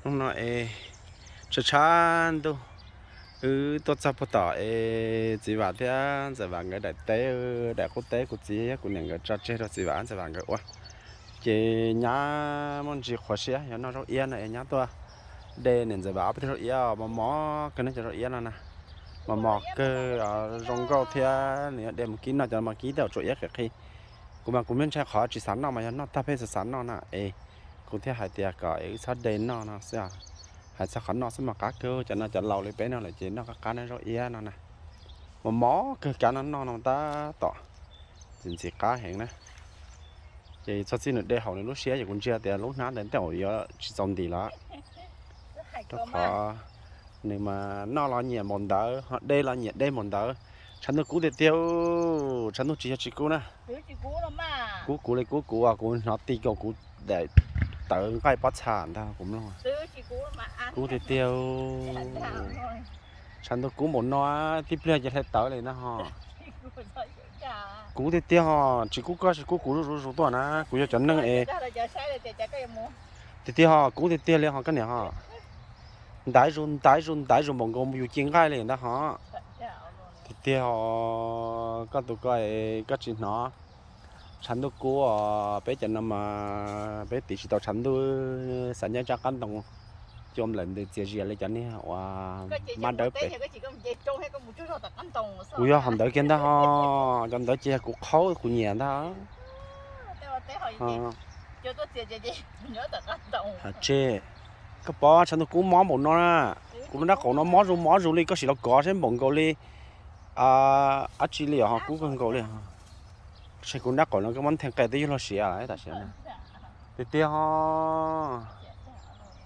Hnub no es tshav tshav ntuj, wb tuaj txog puag tom es txiv Vam thiab ntxawm Vam nkawd daim teb, daim qub teb kuv txiv thiab kuv niam nkawd tso tseg rau txiv Vam ntxawm Vam nkawd ua. Ces nyab muaj ntsis qhuav siab yog noj zaub iab no es nyab tuaj de niam ntxawm Vam ob peb tug zaub iab mos mos kawg ne, cov zaub iab no na. Mos mos kawg, zoo nkauj thiab nws yog de mus kib noj cov mas kib tej zaum tsuas iab qhiv qhi. Kuv mas kuv me ntshai qhov tsis xav noj mas yog noj tag pheej xav xav noj na es kuv thiaj hais tias kom wb txhob de noj no xwb os. Hais txog qhov noj xwb mas qab kawg, cov no cov laus li peb no lawm ces noj qab qab na, zaub iab no na. Mos mos kawg, kab no noj no tab tom ntxim ntxim qab heev na. Ces txog txij nws de haum nws lub siab ces kuv ntsia tias lub hnab ntawd tej zaum yuav tsis txaus ntim lawm. Rau qhov nws mas noj los nyiam npaum ntawd ho de los nyiam de npaum ntawd. Tshav ntuj kub tiag tiag, tshav ntuj tsis yog tsis kub na. Kub kuv li kub kuv, kuv hnov ti kaus kuv daim tawv nqaij pob txha ntag kuv mloog. Kub tiag tiag. Tshav ntuj kub npaum no tib pliag ces hle tawv li na ho. Kub tiag tiag ho, tsis kub koj tsis kub kuv zuj zus zus tuaj na, kuv yog cov neeg es tiag tiag ho, kub tiag tiag li ho koj niam ho. Ntaiv zus ntaiv zus ntaiv zus npaum nkaus yus ci nqaij li ntag ho. Tiag tiag ho, koj tus koj, koj tsis hnov. Tshav ntuj kub os, peb cov no mas peb tiv tsis tau tshav ntuj, xav nyob tsab qab ntoo cua nplawm ntws txias zias li cov niag uas mab dawb pem. Kuv yog hom ntawd kiag ntag ho, cov ntawd ces yog kuv qhaub kuv nyiam ntag. Tseg, koj pom tshav ntuj kub mob npaum no na, kuv lub nrab qaum no mob zus mob zus li, koj sim los kov seb npaum nkaus li dab tsi li os, kub kawg nkaus li. Tseg, kuv nrab qaum no koj muab nthe qe twb yuav luag siav tam sim no. Tiag tiag ho,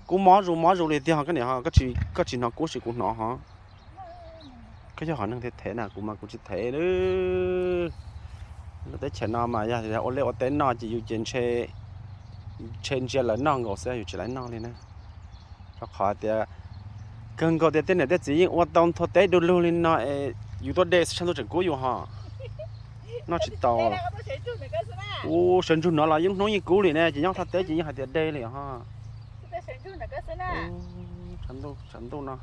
kub mob zus mob zus li tiag ho koj niam ho, koj tsis hnov kub sis kuv hnov ho. Koj yog hom neeg them them na, kuv mas kuv tsis them li. Lub teb chaws no mas yog ua liaj ua teb noj ces yus ces ntshe ntsia lawv noj nkaus xwb, yus tsis laiv noj li na. Rau qhov tias kawg nkaus tias tej niam tej txiv yeej ua tau nthua teb du lug li no es yus tuaj de xwb tshav ntuj tseem kub yus ho. Noj tsis tau. Ua sawv ntsug no los yeej hnub yeej kub li ne, ces nyob thaj teb ces yeej hais tias de li ho. Tshav ntuj no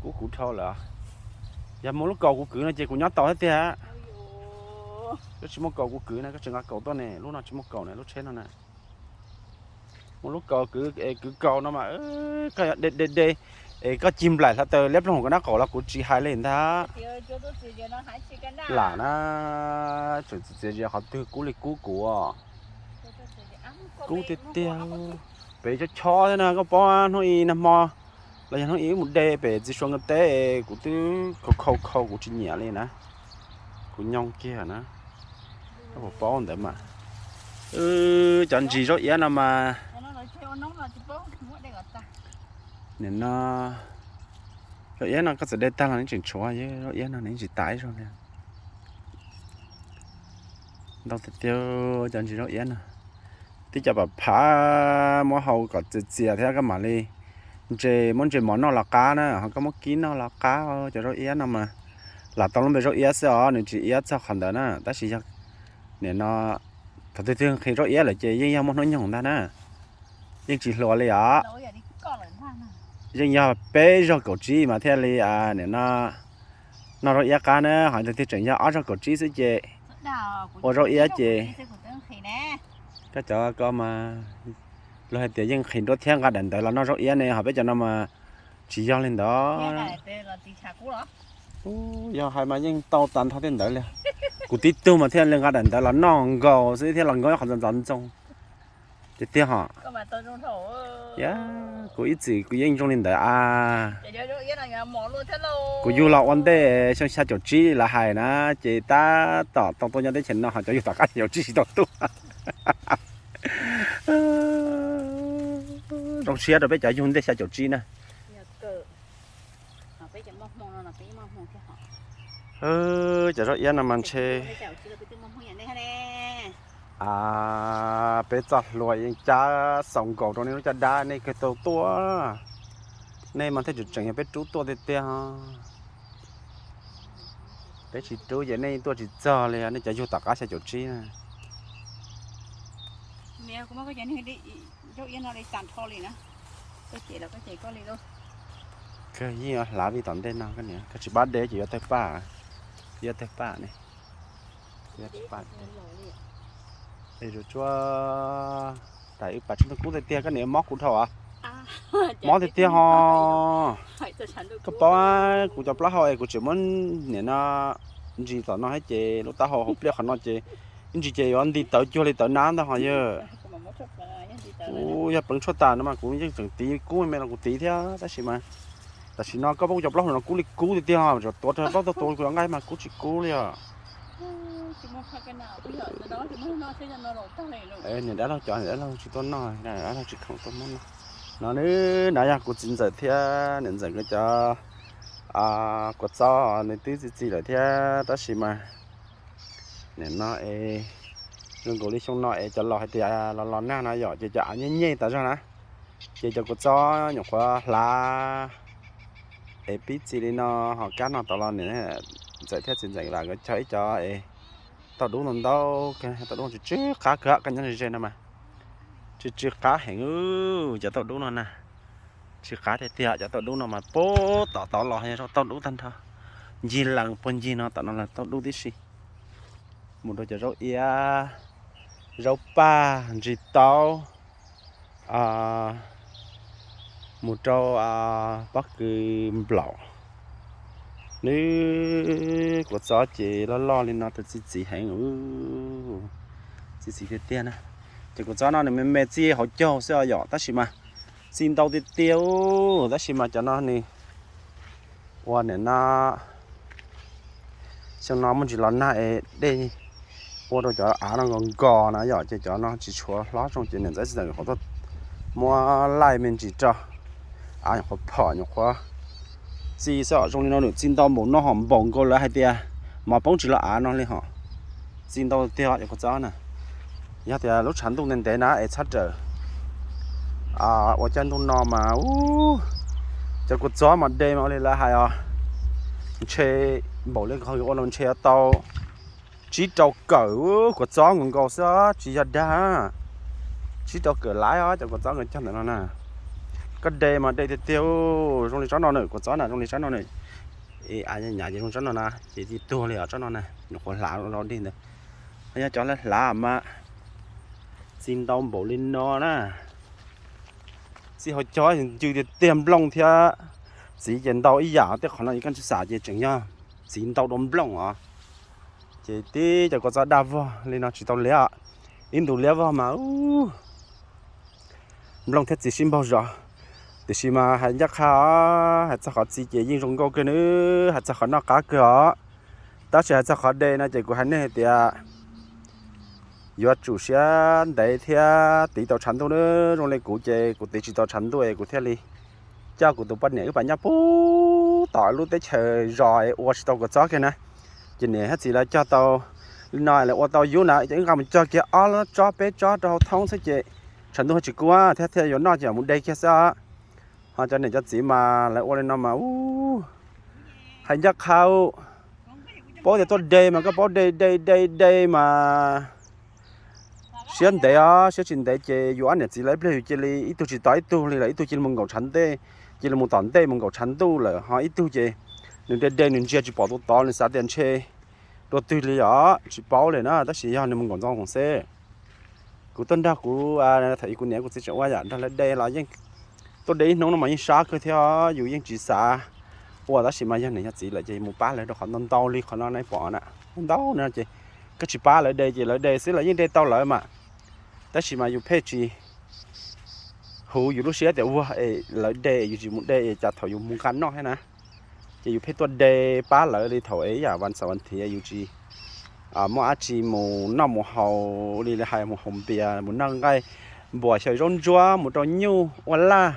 kub kuv dhau lawm. Yog muaj lub kaus kuv kwv no ces kuv nyob tau thiab tiag. Koj tsis muaj kaus kuv kwv na, koj tsis nqa kaus tuaj ne, lub no tsis muaj kaus ne, lub tsheb no na. Muaj lub kaus kwv es kwv kaus no mas koj de de de es koj cig nplaim hlo taw liab ploog koj nrab qaum los kuv tsis hais li ntag. Lam na, tseem txias zias qhov twg kub li kub kuv. Kub tiag tiag. Pem chob chob thiab na, koj paub hnub ib nag hmo los yog hnub ib mus de pem txiv Suav nkawd teb kuv twb khau khau khau kuv tsis nyiam li na. Kuv nyoo kiag na. Koj puas paub ntawd mas. Cov ntsis zaub iab no mas, nim no zaub iab no koj txawm de tag los nws tseem tshuav, zaub iab no nws tsis tas ib zaug li. Ntau tiag tiag cov ntsis zaub iab no. Tib co pam phav muab hau kom txias txias thiab koj mam li ntses, muab ntses mov noj los qab na, ho koj muab kib noj los qab. Cov zaub iab no mas lam tau lub npe zaub iab xwb os, nws tsis iab txog qhov ntawd na, tab sis yog nim no thaum twg twg nqhis zaub iab lawm ces yeej yog muaj hnub nyoog ntag na, yeej tsis hluas li os. Yeej yog peb zaug kaum tsib mas thiaj li nim no noj zaub iab qab na, ho thaum twg tseem yog ob zaug kaum tsib xwb ces ua zaub iab ces koj cov ko mas luag hais tias yeej nqhis nruab thiab nqa daim ntawv los noj zaub iab ne, ho peb cov no mas tsis yog li ntawd. Yog hais mas yeej tau tas nrho tej ntawd li. Kuv tib tug mas thiaj li nqa daim ntawv los noj nkaus xwb thiab los nkaus qhov ntxov ntxoo. Tiag tiag ho. Kuv ib txwm kuv yeej zoo li ntawd a. Kuv yug los ua ntej xyoo xya caum tsib lawv hais na, ces tab tom tau tuaj nyob teb chaws no ho cov yug tom qab xya caum tsib tsis tau tuaj. Zoo siab rau peb cov yug ntej xya caum tsib na. Cov zaub iab no mas ntshe peb txoj hlua yeej cab xaus nkaus rau nej lub caj dab nej kawg tau tuaj. Nej mas thiaj tseem tseem yog peb rub tuaj tiag tiag. Peb tsis rub ces nej tuaj tsis txog li, nej cov yug tom qab xya caum tsib na. Koj yeej hlav vij tom ntej no koj niam, koj tsis pab de ces yuav tawg paj, yuav tawg paj ne. Es tsuas tais wb pas tshav ntuj kub tiag tiag koj niam, mob kuv dhau. Mob tiag tiag ho. Koj paub kuv cov plaub hau es kuv tseem muab niam no ntsis tom no thiab ces lub taub hau hauv pliaj qhov no ces ib ntsis ces yuav nti tawv cuag li tawv nab ntag ho yawg. Kuv yog pleev tshuaj tas no mas kuv yeej tseem tiv kub me los kuv tiv thiab tab sis mas tam sim no koj paub kuv cov plaub hau no kub li kub tiag tiag, tuav rau plaub tug tua kuv cov nqaij mas kub tsis kub li os. Niam dab laug cov, niam dab laug tsis tuaj noj, dab laug tsis khoom tuaj muab noj. No nws, no yog kuv txiv ntxawm thiab niam ntxawm nkawd cov kua txob, nws twb txi txiv lawm thiab tab sis mas nim no es zoo nkaus li xyoo no es cov laus hais tias los los nag no yom ces cov av nyej nyej tas zog na. Ces cov kua txob nyuam qhuav hlav es pib txi li no ho kab no tod los niam ntxawm thiab txiv ntxawm lam nkawd cog ib co es tauj dub ntau ntau, tauj dub tsw tsw qab kawg, koj nyob ze ze no mas tsw tsw qab heev cov tauj dub no na. Tsw qab tiag tiag cov tauj dub no mas pub tom tod los yog tauj dub tag nrho, ncig lees puag ncig no tom no los tauj dub tib si. Mus rau cov zaub iab, zaub paj, ntsis taub, mus rau pob kws nplaum. Nws kua txob ces loj loj li no tau txi txiv heev, txi txiv tiag tiag na. Ces kua txob no nws me me txi hauv caug xwb os yom, tab sis mas txi ntau tiag tiag, tab sis mas cov no nws ua nim no xyoo no muaj ntsis los nag es dej ua rau cov av no nkos nkos na yom, ces cov no tsis tshuav hlob zoo ces niam ntxawm txiv ntxawm qhuav tuaj muab laij me ntsis rau, av nyuam qhuav phom nyuam qhuav txi xwb os. Zoo li no nws txi ntau npaum no ho npaum nkaus lawv hais tias mov poob tsis los av no li ho. Txi ntau tiag cov kua txob na. Yog tias lub tshav ntuj ntev ntev na es txhob rawm ua caij ntuj no mas cov kua txob mas de mas ua li lawv hais os, ntshe npaum li qhov ua no ntshe tau tsib rau kawm kua txob nkaus nkaus xwb tsis yog dag. Tsib rau kawm laiv os cov kua txob nkawd cog ntawm no na. Koj de mas de tiag tiag, zoo li tsob no na, kua txob na zoo li tsob no na. Nyav ces zoo tsob no na ces tsis tuag li os, tsob no na nyuam qhuav hlav los dig ntawd. Yog cov hlav hlav mas txi ntau npaum li no na. Txi hauv caug ncw tiag tiag, nplooj thiab txiv ces ntau ib yam, tej qhov no koj tsis xav ces tseem yog txiv ntau dua nplooj os. Ces tib cov kua txob daj vog li no tsis tau liab, ib ntus liab vog mas nplooj thiab txiv sib npaug zos. Tiam sis mas hais ncaj qha os, hais txog qhov txi ces yeej zoo nkauj kawg nawb, hais txog qhov noj qab kawg os. Tab sis hais txog qhov de no ces kuv hais nej hais tias yuav tsum siab ntev thiab tiv tau tshav ntuj nawb. Zoo li kuv ces kuv tiv tsis tau tshav ntuj es kuv thiaj li coj kuv tus poj niam wb pas nyob puag tom lub teb chaws zos es ua tsis tau kua txob kiag na. Ces niam thiab txiv lawv cog tau li no lawv ua tau yub na ces wb nqa mus cog kiag ob tsob peb tsob rau hauv thoob xwb ces tshav ntuj ho tsis kub thiab thiaj yuav noj ces mus de kiag xwb. Ho cov niam cov txiv mas lawv ua li no mas hais ncaj qha, paub tias tuaj de mas koj paub de de de de mas siab ntev os, siab tsis ntev ces yus ob niam txiv lawv ib pliag yus cia li ib tug tsis tos ib tug li lawm, ib tug cia li mus nkaum tshav ntej, cia li mus tom ntej mus nkaum tshav ntuj lawm, ho ib tug ces nws de de nws ntsia tsis pom tus tod, nws xav tias ntshe dua twg li os, tsis paub li na, tab sis yog nws mus nkaum ntxov nkaum xeb. Kuv tuaj nrog kuv, thaum kuv niam kuv txiv tseem ua yam nrog lawv de los yeej tuaj de ib hnub no mas yeej sab kawg thiab, yus yeej tsis xav ua, tab sis mas yog niam yog txiv lawm ces mus pab lawv rau qhov ntau ntau li qhov no nej pom na, ntau no ces koj tsis pab lawv de ces lawv de xwb lawv yeej de tau lawv mas, tab sis mas yus pheej tsis huv yus lub siab tias ua es lawv de yus tsis mus de es cas thaum yus mus nqa noj thiab na. Ces yus pheej tuaj de pab lawv li thaum es ib yam vas xaum vas thiv yus tsis muaj dab tsi mus noj mus haus li, li hais mus haus npias mus noj nqaij npuas xyaw zaub ntsuab mus rau nyuj ua laj.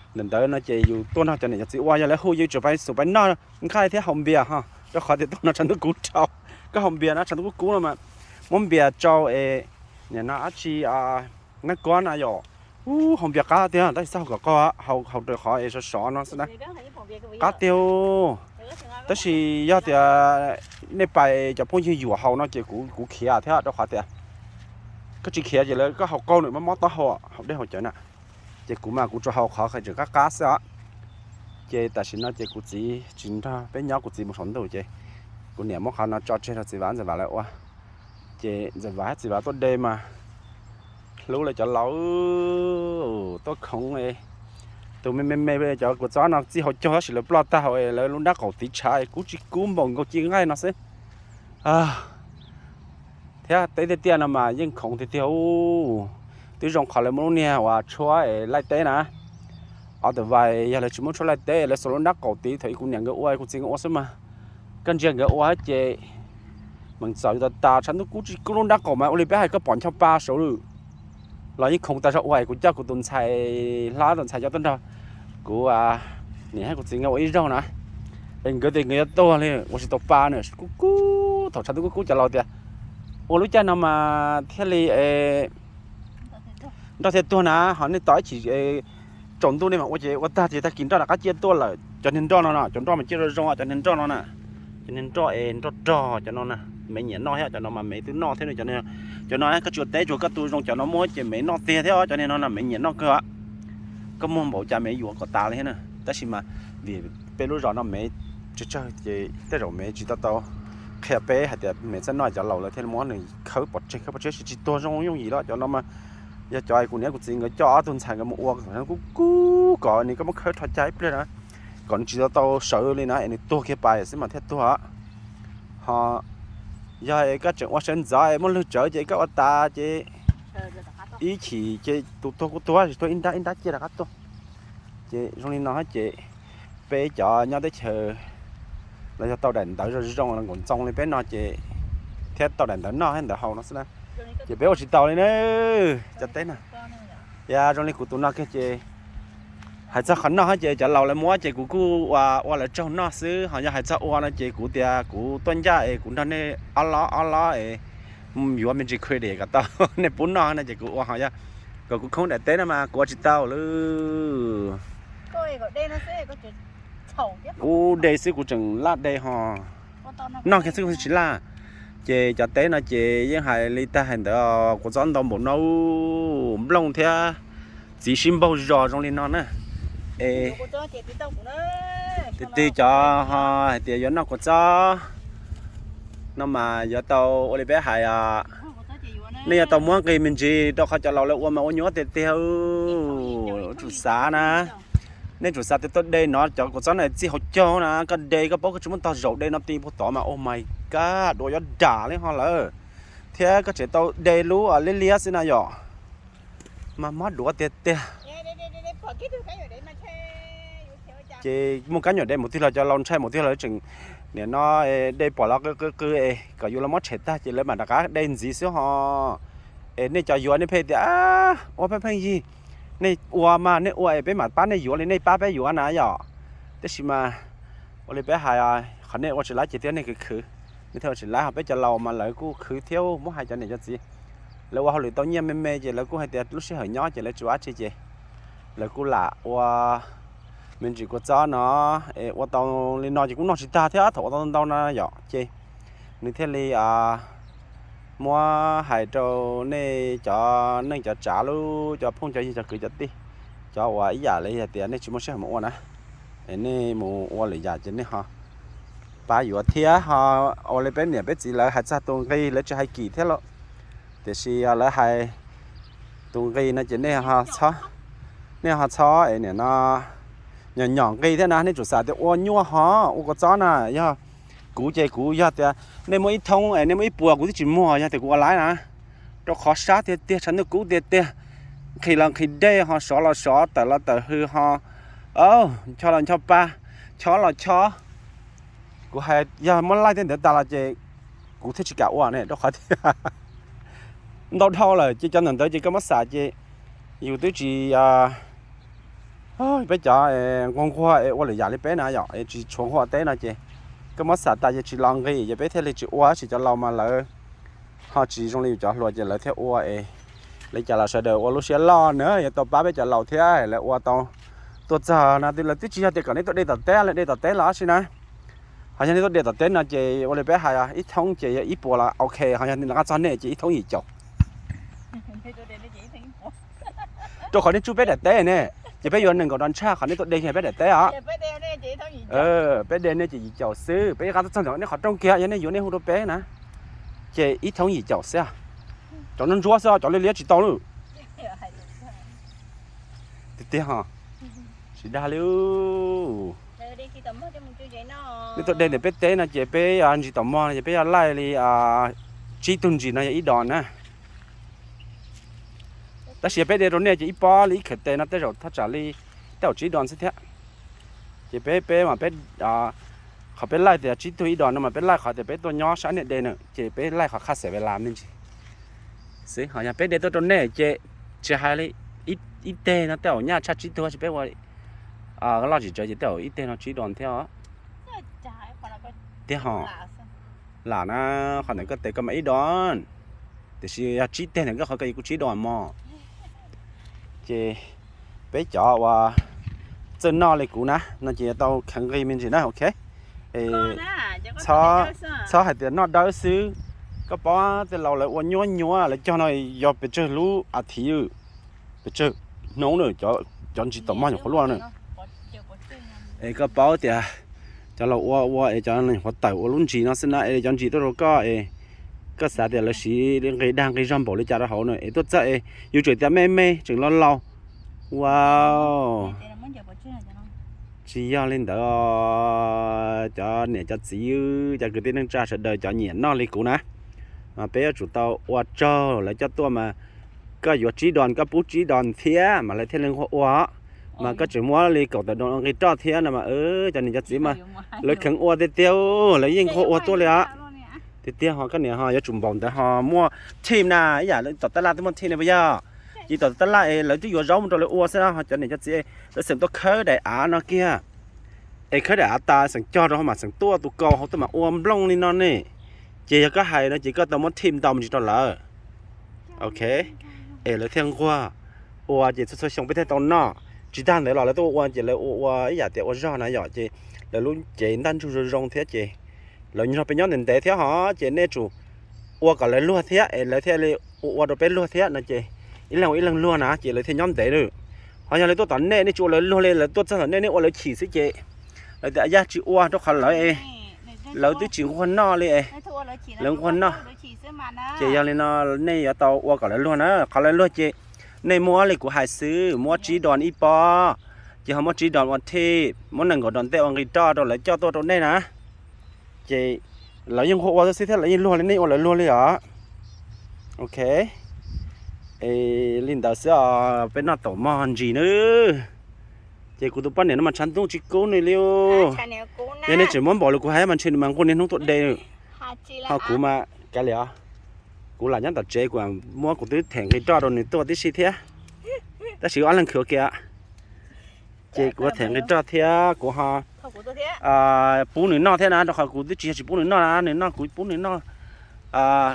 Ntawm ntawd no ces yus tuaj nrog cov niam cov txiv ua, yog lawv hu yus tsuas pais xub pais noj nqaij thiab haus npias ho, rau qhov tias tuaj no tshav ntuj kub rau. Koj haus npias no tshav ntuj kub kub no mas muab npias tsau es nim no dab tsi nab kuab na yom, haus npias qab tiag tab sis txhob haus kom qaug, haus raws qhov es sov sov no xwb na. Qab tiag. Tab sis yog tias nej pais cov phooj ywg yuam haus no ces kuv khiav thiab, rau qhov tias koj tsis khiav ces lawv koj haus qaug nws mob mob taub hau, haus dej haus cawv na. Ces kuv mas kuv tsuas haus qhov qhov tseem qab qab xwb os. Ces tam sim no ces kuv txiv tsis nrog peb nyob, kuv txiv mus saum ntuj ces kuv niam muab qhov no tso tseg rau txiv Vam, txiv Vam lawv ua. Ces txiv Vam, txiv Vam tuaj de mas hlub lawv cov laus tuaj khoov. Tus me me me cov kua txob no txij hauv caug tab sis lawv ploj tag hauv lawv lub nrab qaum tiv tshav kub tsis kub npaum nkaus ci nqaij no xwb. Thiab teb tiaj tiaj no mas yeej khoov tiag tiag. Twb zoo qhov lawv muab lub niag uas tshuab es laij teb na. Ob tawm vais yog lawv tsis muab tshuab laij teb, lawv xuas lub nrab qaum tiv thaum ub kuv niam nkawd ua, kuv txiv nkawd ua xwb mas. Koj ntsia nkawd ua ces meem txaus yuav tas tas, tshav ntuj kub tsis kub lub nrab qaum mas ua li peb hais koj pom ncho pa saud lawm. Los yeej khoov tas zog ua es kuv coj kuv tus ntxhais hlob tus ntxhais coj tuaj nrog kuv niam thiab kuv txiv nkawd ua ib zaug na. Es nkawd tias nkawd yuav tuag li ua tsis tau pa na, kub kub thaum tshav ntuj kub kub cov laus tias ua lub caij no mas thiaj li nroj thiaj tuag na, ho nej tos ib chim tsaus ntuj nej mam ua ces ua tag ces tag kis nroj rov qab ciaj tuaj lawm. Cov niag nroj no no, cov nroj mas ciaj zoo zoo, cov niag nroj no na, cov niag nroj es nroj rog cov no na, Mev nyiam noj thiab, cov no mas Mev twb noj thiab. Cov no koj tsis ua teb tsuas koj tu zoo cov no muab ces Mev noj tiag thiab, cov niag no na Mev nyiam noj kawg. Koj muag npaum cas Mev yuav kom tas li thiab na. Tab sis mas vim peb lub zos no Mev tsawg tsawg ces tej zaum Mev tsis tau tau qhia peb hais tias Mev txawj noj, cov laus lawv thiaj muab nws khawb pov tseg khawb pov tseg, tsis tuag zoo yooj yim los cov no mas yog cov kuv niam kuv txiv nkawd coj ob tug ntxhais nkawd mus ua, kub kub kom nws, koj muab khawb rho cag ib pliag na, kom nws tsis tau tau sawv li na es nws tuag kiag pais xwb mas thiaj tuag. Ho yog es koj tseem ua sawv ntxov es muaj lwg tsawv ces koj ua tas ces ib chim ces tus tuag kuj tuag, tsis tuag ib nrab ib nrab ciaj rov qab tuaj. Ces zoo li no ces peb cov nyob teb chaws los yog tau daim ntawv zoo zoo los nkaum ntxoo li peb no ces thiab tau daim ntawv noj thiab ntawv haus no xwb na, ces peb ua tsis tau li na. Cov teb no, yog zoo li kuv tus no kiag ces hais txog qhov noj ces cov laus lawv muab ces kuv kuj ua ua lawv tsaug noj xwb. Ho yog hais txog ua no ces kuv tias kuv tuaj ncaj es kuv nrog nej ob lob ob lob es yuav me ntsis credit kom tau nej pub noj no ces kuv ua. Ho yog kom kuv khoob daim teb no mas kuv ua tsis tau lawm. Kuv de xwb, kuv tseem laj de ho noj kiag xwb kuv tsis laj. Ces cov teb no ces yeej hais li tag hais ntawd, kua txob ntau npaum no, nplooj thiab txiv sib npaug zos zoo li no na. Es tiag tiag cov ho hais tias yuav noj kua txob no mas yuav tau ua li peb hais, nej yuav tau muab nqi me ntsis rau qhov cov laus lawv ua mas ua nyuaj tiag tiag. Tsum xav na, nej tsum xav tias tuaj de no cov kua txob na txij hauv caug na, koj de koj paub koj tsis muab tog zaum de no ti puag tod mas oh my god, duav yuav dam li ho lawm. Thiab koj tseem tau de lub liab liab xwb na yom, mas mob duav tiag tiag. Ces muaj kab nyuam de mus twg los cov laus ntshai mus twg los tseem, nim no de pom los qw qw qw es kom yus los muab tshem tag ces lawv mam rov qab de ntxiv xwb ho. Es nej cov yuav nej pheej tias ua pheej pheej yig, nej ua mas nej ua es peb mam pab nej yuav li nej pab peb yuav na yom. Tab sis mas ua li peb hais, qhov nej ua tsis laib ces thiab nej khwv khwv, nej thiaj ua tsis laib. Ho peb cov laus mas lawv kuj khwv thiab, muab hais cov niam cov txiv, lawv ua hauj lwm tau nyiaj me me ces lawv kuj hais tias lub sij hawm nyob ces lawv tsis ua dab tsi ces lawv kuj lam ua me ntsis kua txob no, es ua tau li no ces kuj noj tsis tag thiab thaum ua tau ntau no yom. Ces nws thiaj li muab hais rau nej cov neej cov tsav lub cov phooj cov ywg cov kwv cov tij, cov uas ib yam li hais tias nej tsis muaj sij hawm mus ua na, es nej mus ua lwm yam ces nej ho pab yuav thiab ho. Ua li peb niam peb txiv lawv hais txog tus nqi lawv tsis hais kim thiab los, tiam sis lawv hais tus nqi no ces nej, nej ho txhob es nim no nyom nyom nqi thiab na. Nej tsum xav tias ua nyuaj ho ua kua txob na, yog kuv ces kuv yog tias nej muab ib thoob es nej muab ib puas kuv twb tsis muag, yog tias kuv ua laib na, rau qhov sab tiag tiag tshav ntuj kub tiag tiag, nqhis los nqhis dej ho sov los sov tawm los tawm hws ho, ncho los ncho pa, chob los chob. Kuv hais yog muab laij tej ntawd tas los ces kuv thiaj tsis kam ua ne, rau qhov tias ntau dhau lawm ces cov ntawm ntawd ces koj muab xam ces yus twb tsis, peb cov nquag nquag es ua lwm yam li peb na yom, es tsis tshuav nquag teb no ces koj muab xam tas ces tsis los nqi ces peb thiaj li tsis ua, tab sis cov laus mas lawv ho tsis zoo li yus cov hluas ces lawv thiaj ua es li cas los sawv daws ua lub siab loj na, yuav tau pab peb cov laus thiab lawv ua tau tuaj txog no lawv twb tsis yog tias kom nej tuaj de tom teb, lawv de tom teb los tab sis na, ho yog nej tuaj de tom teb no ces ua li peb hais ib thoob ces yog ib puas los ok, ho yog nws rov qab txog nej ces ib thoob yim caum. Rau qhov nej tsuj peb daim teb ne, ces peb yuav nees nkaum dos ntsha, qhov nej tuaj de kiag peb daim teb os. Peb de nej ces yim caum xwb, peb ib qab tuaj txog ntawm nej qhov rooj kiag, yog nej yuav nej hu rau peb na, ces ib thoob yim caum xwb. Cov ntsuab ntsuab xwb, cov liab liab tsis tau lawm. Tiag tiag ho, tsis dag li. Nej tuaj de ntawm peb teb no ces peb ntsis tom mog no ces peb yog laij li tsib tug ntsis no yog ib dos na. Tab sis yog peb de rau nej ces ib pob li ib khaws tes no tej zaum thaj tsam li tej zaum tsib dos xwb thiab. Ces peb peb mas peb, qhov peb laij tias tsib tug ib dos no mas peb laij qhov tias peb tuaj nyob sab nej de na, ces peb laij qhov qhaj xeem ve las me ntsis xwb. Ho yog peb de tuaj rau nej ces tsis hais li ib teg no tej zaum nyaj tshaj tsib tug, tab sis peb ua loj tsis tsawg ces tej zaum ib teg no tsib dos thiab os. Tiag ho, lam na, qhov ntawm koj tes koj mas ib dos, tiam sis yog tsib teg ntawm koj qhov koj kuj tsib dos mog. Ces peb cov uas txawj noj li kuv na no ces yuav tau kheev nqi me ntsis na, ok. Txhob hais tias noj dawb xwb. Koj paub tej laus lawv ua nyuab nyuab lawv cog no yog pes tsawg lub a thiv, pes tsawg hnub na, cov ntsis tom mog nyuam qhuav luaj na. Es koj paub tias cov laus ua ua es cov nyuam qhuav tawm ua lub ntsis no xwb na, es cov ntsis tuaj rau koj es koj xav tias lawv siv nqi dag nqi zog npaum li cas rau hauv na, es tuaj txog es yus tseem tias me me tseem laus laus. Wow, tsis yog li ntawd. Cov niam cov txiv, cov kwv tij neej tsa sawv daws cov nyiam noj li kuv na, mas peb yuav tsum tau ua tsaug lawv coj tuaj mas. Koj yuav tsib dos koj pub tsib dos thiab mas lawv thiaj li nquag ua. Mas koj tseem muab li kaum tawm dos nqi roj thiab no mas cov niam cov txiv mas lawv kheev ua tiag tiag, lawv yeej nquag ua tuaj li os. Tiag tiag ho koj niam ho yuav tsum npaum ntawd ho muaj team na, ib yam tom tab laj twb muaj team ne puas yog? Ces tom tab laj es lawv twb yuav zaub mus rau lawv ua xwb, ho cov niam cov txiv lawv xeem tuaj khawb daim av no kiag, es khawb daim av tas xeem cog rau hauv mas xeem tuaj tus kaus hauv tuaj mas ua nplooj li no ne. Ces yog koj hais no ces koj tau muab team ntaus me ntsis rau lawv. Ok, es lawv thiaj nquag ua ces txhua txhua xyoo peb thiaj tau noj. Tsis tag ntawd los lawv tuaj ua ces lawv ua ua ib yam tias ua zog na yom, ces lawv lub cev ntaj ntsug zoo zoo thiab ces lawv nrog peb nyob ntev ntev thiab ho, ces nej tsum ua kom lawv luag thiab es lawv thiaj li ua ua rau peb luag thiab no ces ib leeg ua ib leeg luag na ces lawv thiaj nyob ntev lawm. Ho yog lawv tuaj tom nej, nej tsis ua lawv luag li, lawv tuaj txog tom nej nej ua lawv chim xwb ces lawv tias yaj tsis ua rau qhov lawv, lawv twb tsis nquag noj li, lawv nquag noj. Ces yog li no nej yuav tau ua kom lawv luag na, qhov lawv luag ces nej muab li kuv hais xwb, muab tsib dos ib pob, ces ho muab tsib dos ua thij, muab nees nkaum dos ntej ua nqi roj rau lawv coj tuaj rau nej na. Ces lawv yeej nquag ua xwb thiab lawv yeej luag li nej ua lawv luag li os. Ok, li ntawd xwb os, peb noj taum mog ntsis na. Ces kuv tus poj niam no mas tshav ntuj tsis kub nws li. Yog nej tseem muab npaum li kuv hais mas ntshe nws mas nquag niaj hnub tuaj de. Ho kuv mas kav liam, kuv lam nyob tom tsev kuv muab kuv twb them nqi roj rau nws tuaj tib si thiab. Tab sis ob leeg khwv kiag, ces kuv them nqi roj thiab kuv ho pub nws noj thiab na, rau qhov kuv twb tsis yog tsis pub nws noj na, nws noj kuv pub nws noj.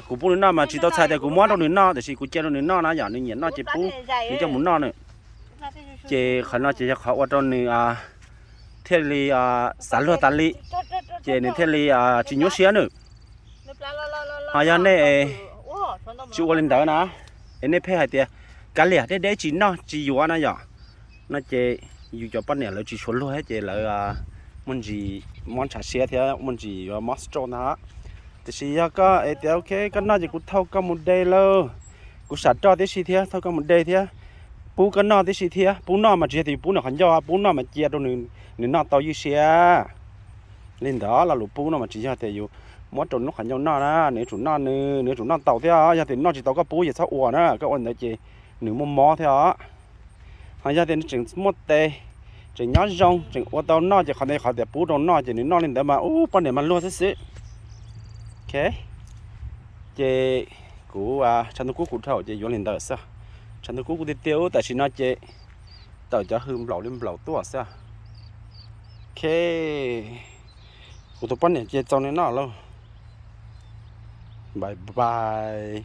Kuv pub nws noj mas tsis tau txhais tias kuv muab rau nws noj, tiam sis kuv cia rau nws noj na, yog nws nyiam noj ces pub nws coj mus noj na. Ces qhov no ces yog qhov ua rau nws thiaj li xav luag tas li, ces nws thiaj li tsis nyuaj siab na. Ho yog nej tsis ua li ntawd na, es nej pheej hais tias kav liam deb deb tsis noj tsis yuav na yom, no ces yus cov poj niam lawv tsis tshua luag thiab ces lawv muaj ntsis mob ntshav siab thiab muaj ntsis yuav mob stroke ntag. Tiam sis yog koj es tias ok koj noj ces kuv thauj koj mus de lauj, kuv sam roj tib si thiab thauj koj mus de thiab, pub koj noj tib si thiab, pub noj mas tsis yog tias yus pub nws qhov ncauj, pub noj mas cia rau nws noj tau ywj siab. Li ntawd lo lus pub no mas tsis yog tias yus muab rau nws lub qhov ncauj noj na, nws yuav tsum noj nws, nws yuav tsum noj tau thiab. Yog tias noj tsis tau koj pub ces txhob ua na, koj ua ntawd ces nws muaj mob thiab os. Ho yog tias nws tseem muaj tes, tseem nyob zoo, tseem ua tau noj ces qhov ntawd qhov tias pub rau noj ces nws noj li ntawd mas ub poj niam mas luag xwb xwb. Ok, ces kuv tshav ntuj kub kuv dhau ces yuav li ntawd xwb. Tshav ntuj kub kuv tiag tiag ub, tam sim no ces tawm cov hws nplaum li nplaum tuaj xwb. Ok, kuv tus poj niam ces txaus li no lauj. Bye bye.